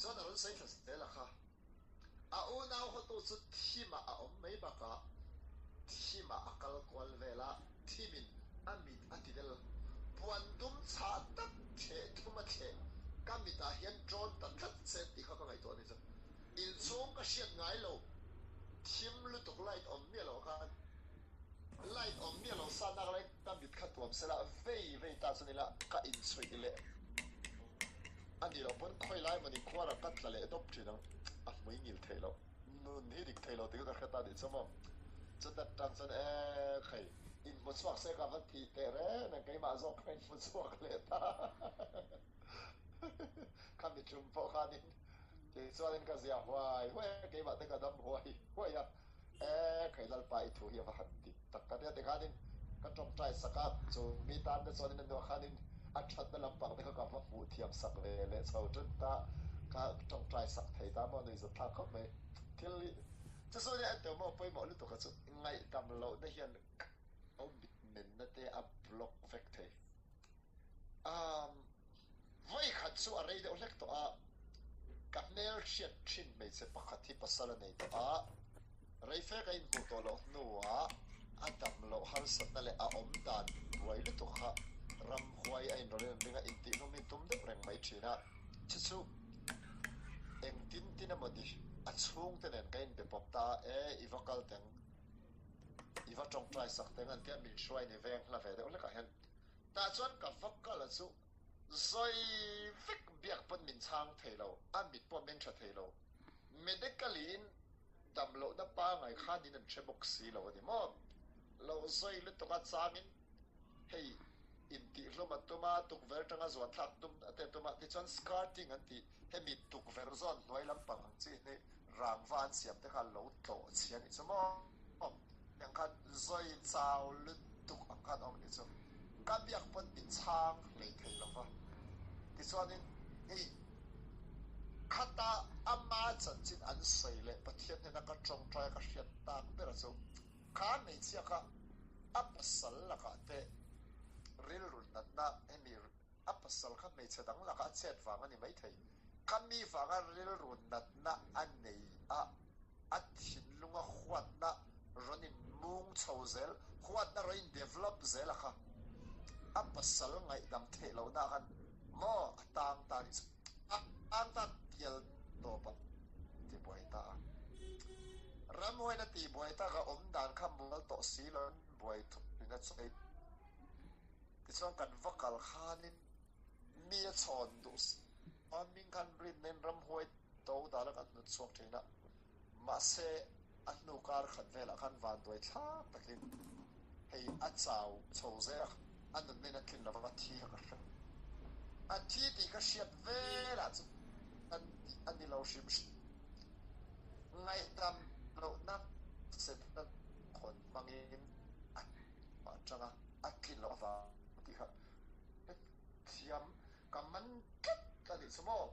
Chuan a rawn sawi thla zel a kha. A unau hawtu chu thimah a awm mai bakah thimah a kal kual vel a, thimin a mit a ti del. Puan dum chhah tak thleh thum a thleh ka mitah hian ṭawn ta tlat se tih kha ka ngaihtuah a ni chu. Inchhung ka hriat ngai lo, thim lutuk light awm miah loh khan light awm miah lo sa nak lai ka mit kha tuam sela vei vei ta chuan ila ka inchhuih leh a nih loh pawn khawi lai mawni khuarah ka tla leh dawp thin ang, a hmui ngil theih loh, nun hi dik thei lo tih ka hre ta nih chu maw, chuta tang chuan e khai inhmu chhuak se ka va tih teh reng reng keimah zawk kha inhmu chhuak leh ta khami tum pawh khanin. Tichuanin ka zia huai huai a, keimah te ka dam huai huai a, E khai Lalpa i thu hi a va han dik tak ka nia tikhanin ka tawngtai sak a, chu mi tan te chuanin a hnuah khanin a thatna lampang te kha ka va hmuh thiam sak ve leh chho ṭan ta, ka tawngtai sak thei ta maw nuihzat thlak khawp mai. Thil hi chu chu nia engtiang maw pawimawh lutuk a chu ngaihdam lohna hian ka mitmenna te a block vek thei. Umm vawi khat chu a rei deuh hlek tawh a, ka hmel hriat thin hmeichhe pakhat hi pasal a nei tawh a, rei fe ka inhmuh tawh loh hnuah a dam loh harsatna leh a awm dan buai lutuk kha ramhuai a inrawlh in an ring a, intihhlum hi tum deuh reng mai thin a, chu chu engtin tin emaw ni a chhungte nen ka inbe pawp ta a, e i va kal teng, i va tawngtai sak teng an tia min hruai ni veng hla ve deuh hlekah hian. Tah chuan ka va kal a chu zawi vek biak pawn min chhang thei lo, a mit pawh min tha thei lo. Medically in dam lohna pangai khan in an hre bawk si lo a ni maw? Lo zawi lutuk a changin hei intihhlum a tum a, tukverh atanga zuan thlak tum a te tum a, tichuan skirting an tih hemi tukverh zawn hnuai lampang ang chi hi rangva an siam te kha lo tlawh chhia a nih chu maw? Tiang khan zawi chau lutuk ang khan awm nih chu ka biak pawn min chhang hlei thei lo va. Tichuanin hei khata ama chanchin an sawi leh Pathian hnena ka tawngtai a ka hriat tak ber chu kha hmeichhia kha a pasal lakah te rilru natna hemi A pasal kha hmeichhe dang lakah a chet vang a ni maithei. Kha mi vanga rilru natna a nei a, a thinlunga huatna rawn in mung chho zel, huatna rawn in develop zel a kha. A pasal ngaihdam theih lohna ah khan maw a tang ta nih chu. A tang ta tial tawp a ti buai ta a. Ramhuain a tih buai tak a awm dan kha mual tawh si lo in buai thut in a chawi. Tichuan kan va kal khanin mi a chhawn duh a hming khan rinna in ramhuai to dala kan hnut chhuak thin a, mahse a hnu kar khat velah khan vanduai thlak takin hei a chau chho zel a, a nunna in a tlin lova a thi kha ka hre. A thi tih ka hriat velah chu kan tih a ni lo hrim hrim. Ngaihdam lohna Setana khawn hmangin a atanga a tlin loh avang tih kha hrethiam ka man tlat a nih chu maw.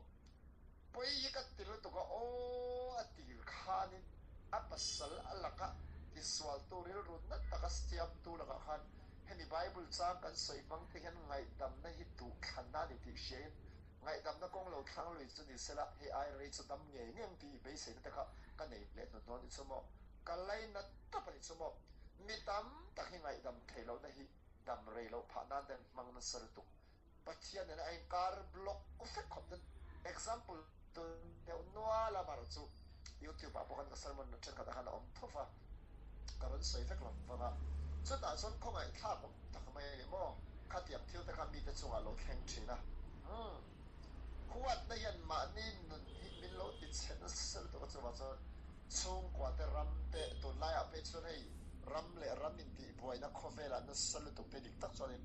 Pawi hi ka ti lutuk a aw a tir khanin a pasal a laka tisualtu rilru na taka siamtu lakah khan hemi Bible chang kan sawi hmang te hian ngaihdamna hi duhthlanna a ni tih hriain ngaihdamna kawng lo thlang lui chu ni sela hei ai rei chu dam ngei ngei ang tih beiseina te kha ka nei leh hnuhnawh a nih chu maw. Ka lainat tawp a nih chu maw. Mi tam tak hi ngaihdam theih lohna hi dam rei loh phah nan ten hmang nasa lutuk. Pathian nena a inkar block vek khawp ten example tun deuh nual a mar chu YouTube ah pawh khan ka sermon thenkhat ah khan a awm tho va, ka rawn sawi vek lo vang a. Chutah chuan khawngaih thlak awm tak mai a ni maw? Khatiang thil te kha mite chungah lo thleng thin a. Umm. Huatna hian mahni nun hi min lo ti chhe nasa lutuk a chuvang chuan chhungkua te ram te tunlaiah phei chuan hei ram leh ram intihbuaina khawvelah nasa lutuk te dik tak chuanin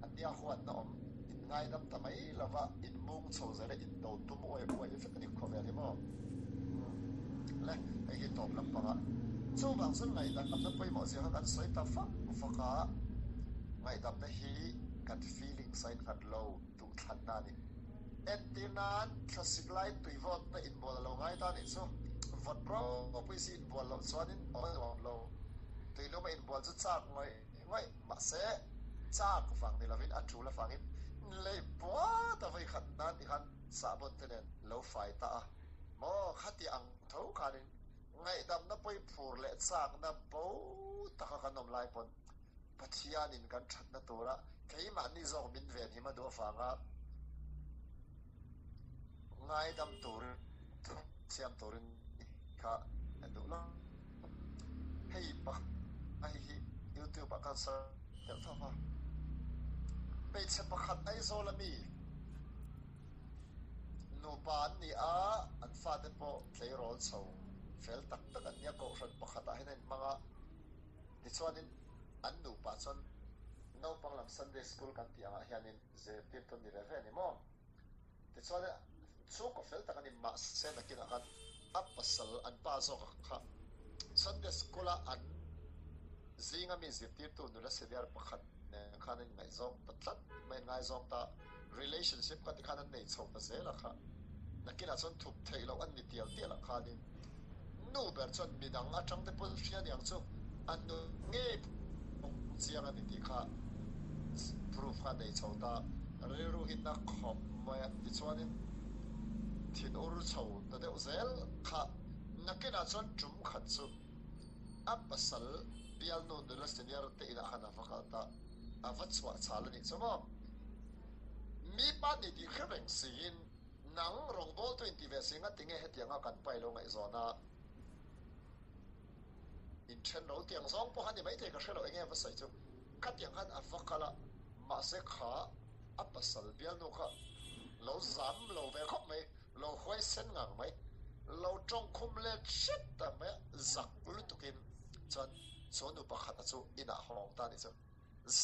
an. Mahnia huatna awm in ngaidam ta mai lova in mung chho zel a in do tum uai uai vek a ni khawvel hi maw? Umm le, hei hi tawp lampangah chuvang chuan ngaihdamna pawimawh zia kha kan sawi ta vak vak a, ngaihdamna hi kan feelings a innghat lo duhthlanna a ni. Entir nan thlasik lai tuivawtna inbual a lo ngai ta nih chu vawt ropui si inbual loh chuanin awm a nuam lo, tuilum a inbual chu chak ngawih ngawih mahse chak vang ni lovin a tul avangin lei puat a vawi khat nan ti khan sahbawn te nen lo fai ta a maw khati ang tho khanin ngaihdamna pawi phur leh chakna bo taka kan awm lai pawn Pathianin kan thatna tura keimahni zawk min venhim a duh avanga ngaidam turin siam turin kha a duh lo. Hei pakhat hi YouTube ah khan search deuh tho va. Hmeichhe pakhat Aizawl a mi nupa an ni a, an fate pawh tleirawl chho fel tak tak an nia, kohhran pakhatah hian a inhmang a. Tichuanin an nupa chuan naupang lam Sunday School kan tih angah hianin zirtirtu an ni ve ve a ni maw? Tichuan chhungkaw fel tak a ni mahse nakinah khan a pasal an pa zawk kha Sunday School a an zinga mi zirtirtu nula senior pakhat nen khan an inngaihzawng ta tlat mai, an ngaizawng ta relationship kha tikhan an nei chho ta zel a kha nakinah chuan thup theih loh an ni tial tial ang khanin nu ber chuan midang atang te pawh hria niang chu a nu ngei pawh chiang a ni tih kha proof kha nei chho ta rilru hi na khawp mai a tichuanin thin ur chho ta deuh zel kha nakinah chuan tum khat chu a pasal bialnu nula senior te inah khan a va kal ta a va chhuah chhal a nih chu maw mi pa ni tih hre reng siin Nang rawngbawltu in ti ve si nga tinge hetianga kan pai lo ngaihzawn a inthen ro tiang zawng pawh kha ni maithei ka hre lo enge va sawi chu khatiang khan a va kal a mahse kha a pasal bialnu kha lo zam lo ve khawp mai lo huaisen ngang mai lo tawngkhum let hret ta mai a zak lutuk in chuan chu nu pakhat a chu inah hawng ta ni chu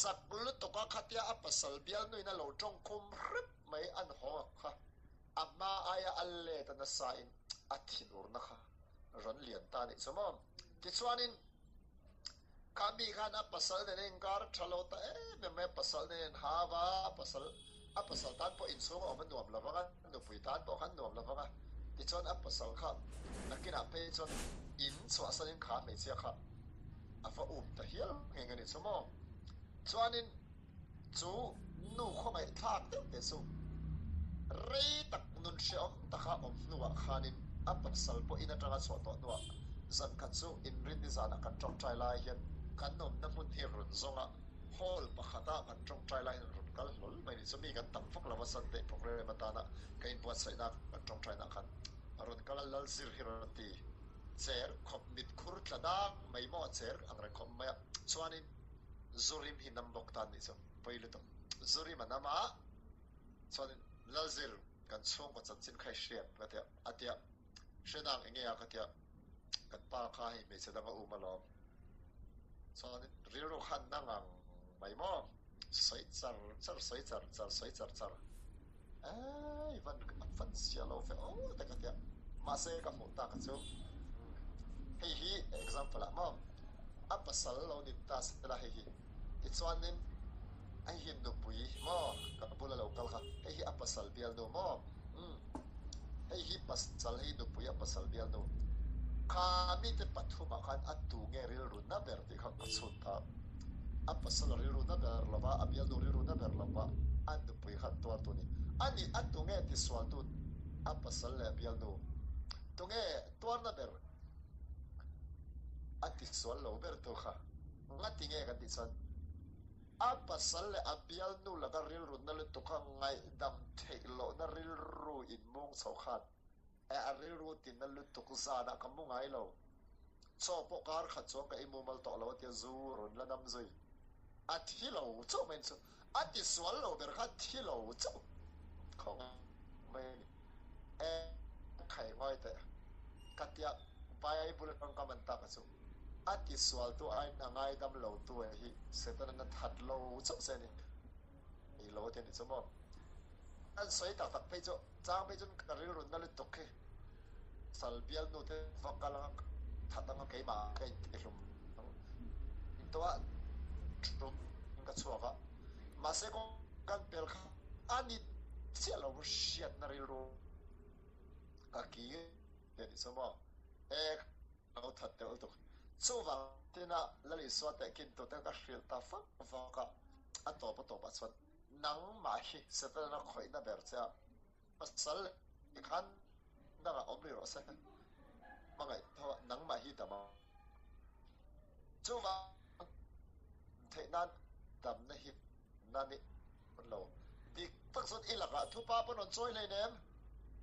zak lutuk a khatia a pasal bialnu in a lo tawngkhum hrep mai an haw ang kha a hma aia a let a nasa in a thinurna kha rawn lian ta nih chu maw. Tichuanin kha mi khan a pasal nen a inkar tha lo ta em em mai a, pasal nen a inhau a, pasal a pasal tan pawh inchhung a awm a nuam lo vang a, nupui tan pawh khan nuam lo vang a, tichuan a pasal kha nakinah phei chuan in chhuahsanin kha hmeichhia kha a va um ta hial nghe nghe nih chu maw. Chuanin Chu nu khawngaih thlak deuh te chu rei tak nun hrehawm taka awm hnuah khanin a pasal pawh in atanga chhuah tawh hnuah zan khat chu inrinni zanah kan tawngtai lai hian kan awmna hmun hi rawn zawng a, hall pakhata kan tawngtai lai hian rawn kal hlawl mai ni chu mi kan tam vak lova Sunday program atana ka inbuatsaihna kan tawngtainaah khan rawn kal a, Lalzir hi rawn ti cher khawp mitkhur tla dak mai maw a cher ang reng khawp mai a, chuanin Zurim hi nam bawk tan nih chu pawi lutuk. Zurim a nam a, chuanin Lalzir kan chhungkaw chanchin kha i hriat ka tia, a tia, hre nang enge a ka tia, kan pa kha hei hmeichhe dang a um alawm. Chuanin rilru khan na ngang mai maw, sawi char char, sawi char char, sawi char char. Eii van van zia lo ve aw te ka tia mahse ka hmuh tak chu hei hi example ah maw a pasal lo ni ta sela hei hi tichuanin hei hi nupui maw ka bula lo kal kha hei hi a pasal bialnu maw umm hei hi pasal hei nupui a pasal bialnu kha mite pathumah khan a tu nge rilru na ber tih kha ka chhut ta a pasal rilru na ber lova a bialnu rilru na ber lova a Pui khan tuartu ni. A nih a tunge tisualtu a pasal leh a bialnu? Tunge tuarna ber a tisual lo ber tu kha? Ngati nge kan tih chuan a pasal leh a bialnu laka rilrunna lutuk a ngaihdam theih lohna rilru inmung chho khan e a rilru tinna lutuk zanah ka mu ngai lo. Chaw pawh kar khat chuan ka i mumal tawh lo a tia zu rawn la dam zui. A thi lo chauh mai chu a ti sual lo ber kha thi lo chauh khawng mai a ni. E khai ngawi teh ka tia Bible atang ka man tak a chu a ti sual tu aiin a ngaidam lo tu hi Satan-an a that lo chauh che a ni. Ei lo te ni chu maw. An sawi tak tak phei chu chang phei chuan ka rilru na lutuk khi sal bialnu te va kal anga that anga keimah ka intihlum ang intuah tum ka chhuak a mahse kawng kan pel kha a ni chiah lo hriatna rilru ka kir te ni chu maw e Lo that deuh lutuk. Chuvang tina Lal Isua tehkin tute ka hrilh ta fak fak a, a tawp a tawpah chuan nangmah hi Setana khawihna ber che a, pasal leh khan dangah awm rih rawh se, hmangaih tho ah nangmah hi dam ang. Chuvang theih nan damna hi na ni hmun lo. Dik tak chuan i lakah thupa pawn rawn chawi hlei nem.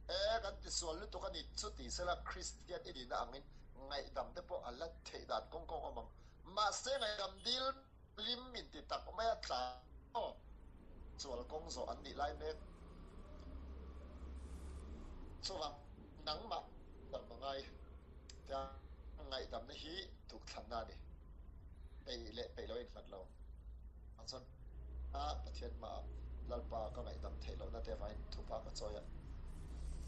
E, kan tisual lutuk a ni chu ti sela Kristian i nihna angin ngaihdam te pawh a la theih dan kawng kawng awm ang. Mahse ngaihdam dil lim in ti tak mai a tla aw. Sual kawng zawh an nih lai mek. Chuvang nangmah dam a ngai. Tia ngaihdamna hi duhthlanna a ni. Peih leh peih lo a inhlat lo. Ang chuan a Pathian hmaah Lalpa ka ngaihdam theih lohna te avangin thupa ka chawi a,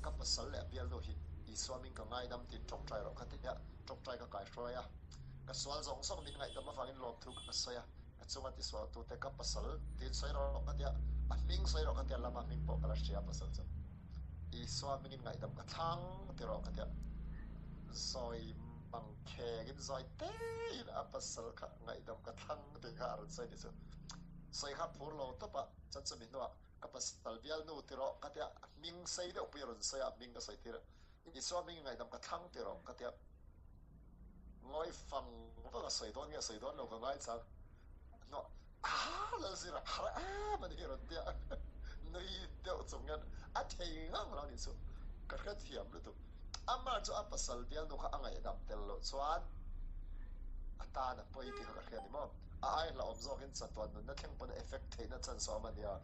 ka pasal leh a bialnu hi Isua min ka ngaidam tiin tawngtai rawh ka ti a, tawngtai ka kaihruai a, ka sual zawng zawng min ngaihdam avangin lawmthu ka sawi a, ka chunga tisualtute ka pasal tiin sawi rawh ka ti a, a hming sawi rawh ka ti a, lama hming pawh ka la hria pasal chu Isua mingin ngaihdam ka thlang ti rawh ka ti a, zawi mangkhengin zawi tein a pasal kha ngaihdam ka thlang tih kha a rawn sawi tih chu sawi kha phur lo tawp a, chuan chumi hnuah ka pasal bialnu ti rawh ka tia hming sei deuh pui a rawn sawi a, hming ka sawi tir a, Isua hming ngaihdam ka thlang ti rawh ka tia ngawi fang vak a sawi dawn nge sawi dawn lo ka ngai chang hnuah aa Lalzira har em a ni rawn tia nui deuh chung hian a thei ngang lo nih chu ka hrethiam lutuk. Amah chu a pasal bialnu kha a ngaihdam tel loh chuan a tan a pawi tih kha ka hria ni maw? A ai hlauhawm zawkin chatuan nunna thleng pawn effect theihna chance a awm a nia.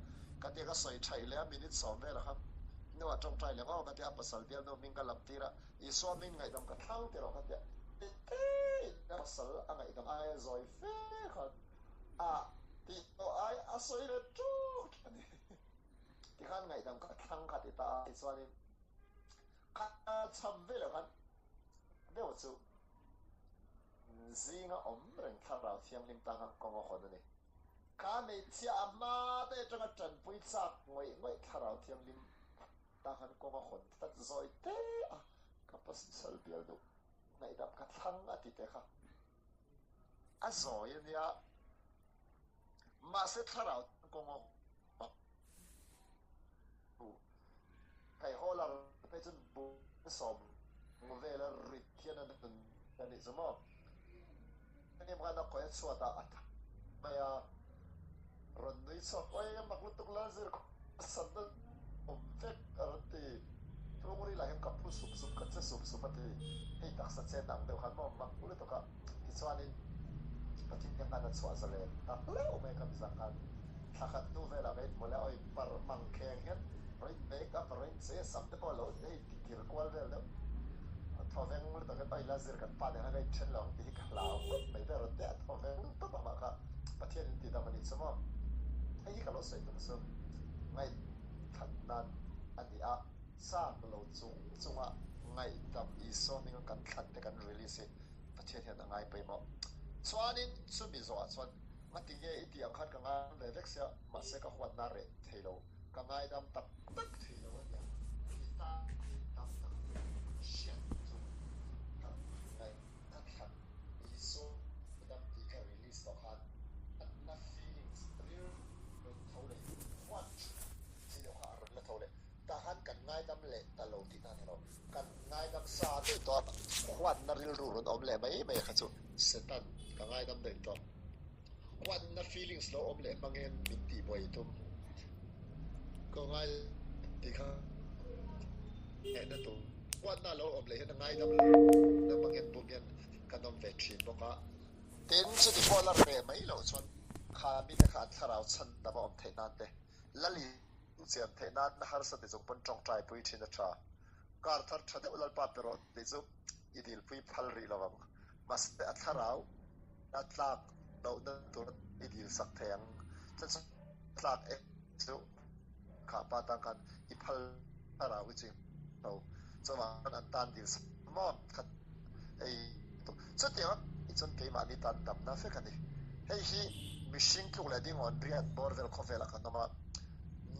Ka tia ka sawi thaih leh a minute sawm velah kha hnuah tawngtai leh ngawk ka tia a pasal bialnu hming ka lam tir a, Isua hming ngaihdam ka thlang tih erawh ka tia tete in a pasal a ngaihdam aia zawi fe khan a tih tawh ai a sawi leh ṭawk a ni. Tikhan ngaihdam ka thlang kha ti ta a tichuanin Kha cham ve loh khan deuh chu zinga awm reng thlarau thianghlim tan khan kawng a hawn a ni. Kha hmeichhia a hma te atanga tanpui chak ngawih ngawih thlarau thianghlim tan khan kawng a hawn tlat zawi te a, ka pasal bial duh ngaihdam ka thlang a ti te kha a zawi a nia. Mahse thlarau kawng a Hei haw la phei chuan bu sawm vela rit hian a nun a nih chu maw. Engem khan a khawi a chhuat ah a thak mai a, rawn nui chhuak oi a mak lutuk la zir sanna awm vek a rawn ti. Chhungril ah hian ka phu sup sup ka che sup sup a ti. Hei taksa chen ang deuh khan maw mak lutuk a. Tichuanin Pathian khan a chhuah zalen ta hleuh mai kha mizang khan thla khat hnu velah ka inhmu leh a, oi par mang kheng hian rawn make up a rawn che sam te pawh a lo hei tikir kual vel deuh thawveng lutuk hian oi la zir kan pa nen khan ka inthen lo ang tih hi ka hlau ngawt mai te a rawn ti a, thawveng tawp amah kha Pathian in tidam a nih chu maw? Hei hi ka lo sawi tum chu ngaihthat nan a ni a, chak lo chung chunga ngaihdam Isua hminga kan thlan te kan release hi Pathian hian a ngai pawimawh. Chuanin chumi zawhah chuan ngati nge i tih ang khan ka ngaidam ve vek sia, mahse ka huatna reh thei lo, ka ngaidam tak tak thei lo a nia tih tan hi tam tak hriat chu ka ngaih ka thlan Isua dam tih ka release tawh khan natna feelings rilru tho leh huat thei deuh kha a rawn la tho leh. Tah khan kan ngaidam leh ta lo tihna a ni lo. Kan ngaidam sa daih tawh a, huatna rilru rawn awm leh mai mai kha chu Satan ka ngaidam daih tawh. Huatna feelings lo awm leh hmangin min tihbuai tum. Ka ngai tih kha ngaihna tur. Huatna lo awm leh hian a ngaidam na hmangin bum hian kan awm ve thin bawk a. Tin, chuti pawh la reh mai loh chuan kha mite kha an thlarau chhandam a awm theih nan te Lali Chian theih nan na harsa ti chung pawn tawngtai pui thin a tha. Kar thar tha deuh Lalpa pe rawh tih chu i dilpui phal rih lo ang. Mahse a thlarau a tlak lohna tur i dil sak thei ang. Chu chu tlak e. Chu kha pa tan khan i phal thlarau hi chu lo chuvang an tan dil sak maw kha ei chutiang a chuan keimahni tan damna vek a ni. Hei hi mihring tluk leh dingawn riat bawr vel khawvelah kan awm a,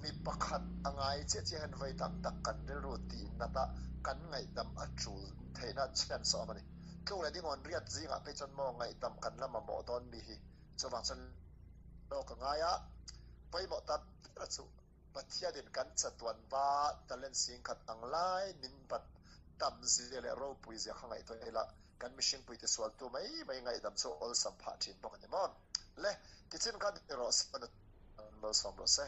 mi pakhat a ngai chiah chiah hian vawi tam tak kan rilru tih nat a kan ngaihdam a tul theihna chance a awm a ni. Tluk leh dingawn riat zingah phei chuan maw ngaihdam kan la mamawh dawn mi hi chuvang chuan lawk a ngai a, pawimawh ta ber chu Pathianin kan chatuan va talent singkhat ang lai min bat tam zia leh ropui zia kha ngaihtuah ila, kan mihringpuite sualtu mai mai ngaihdam chu awlsam phah thin bawk a ni maw? Le, tichin kha ni rawh se, Malsawm rawh se.